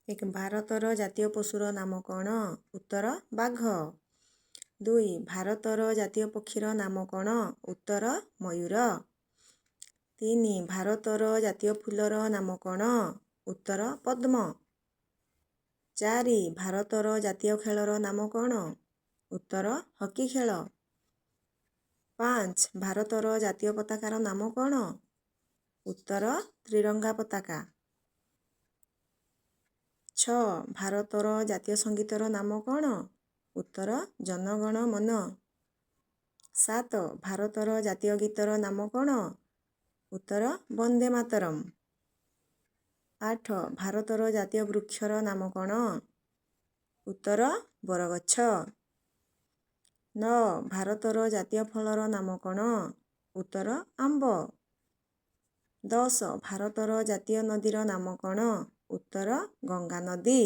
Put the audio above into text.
1, ଭାରତର ଜାତୀୟ ପଶୁର ନାମ କ'ଣ? ଉତ୍ତର, ବାଘ। 2, ଭାରତର ଜାତୀୟ ପକ୍ଷୀର ନାମ କ'ଣ? ଉତ୍ତର, ମୟୂର। 3, ଭାରତର ଜାତୀୟ ଫୁଲର ନାମ କ'ଣ? ଉତ୍ତର, ପଦ୍ମ। 4, ଭାରତର ଜାତୀୟ ଖେଳର ନାମ କ'ଣ? ଉତ୍ତର, ହକି ଖେଳ। 5, ଭାରତର ଜାତୀୟ ପତାକାର ନାମ କ'ଣ? ଉତ୍ତର, ତ୍ରିରଙ୍ଗା ପତାକା। 6, ଭାରତର ଜାତୀୟ ସଙ୍ଗୀତର ନାମ କ'ଣ? ଉତ୍ତର, ଜନଗଣ ମନ। 7, ଭାରତର ଜାତୀୟ ଗୀତର ନାମ କ'ଣ? ଉତ୍ତର, ବନ୍ଦେ ମାତରମ୍। 8, ଭାରତର ଜାତୀୟ ବୃକ୍ଷର ନାମ କ'ଣ? ଉତ୍ତର, ବରଗଛ। 9, ଭାରତର ଜାତୀୟ ଫଳର ନାମ କ'ଣ? ଉତ୍ତର, ଆମ୍ବ। 10, ଭାରତର ଜାତୀୟ ନଦୀର ନାମ କ'ଣ? ଉତ୍ତର, ଗଙ୍ଗା ନଦୀ।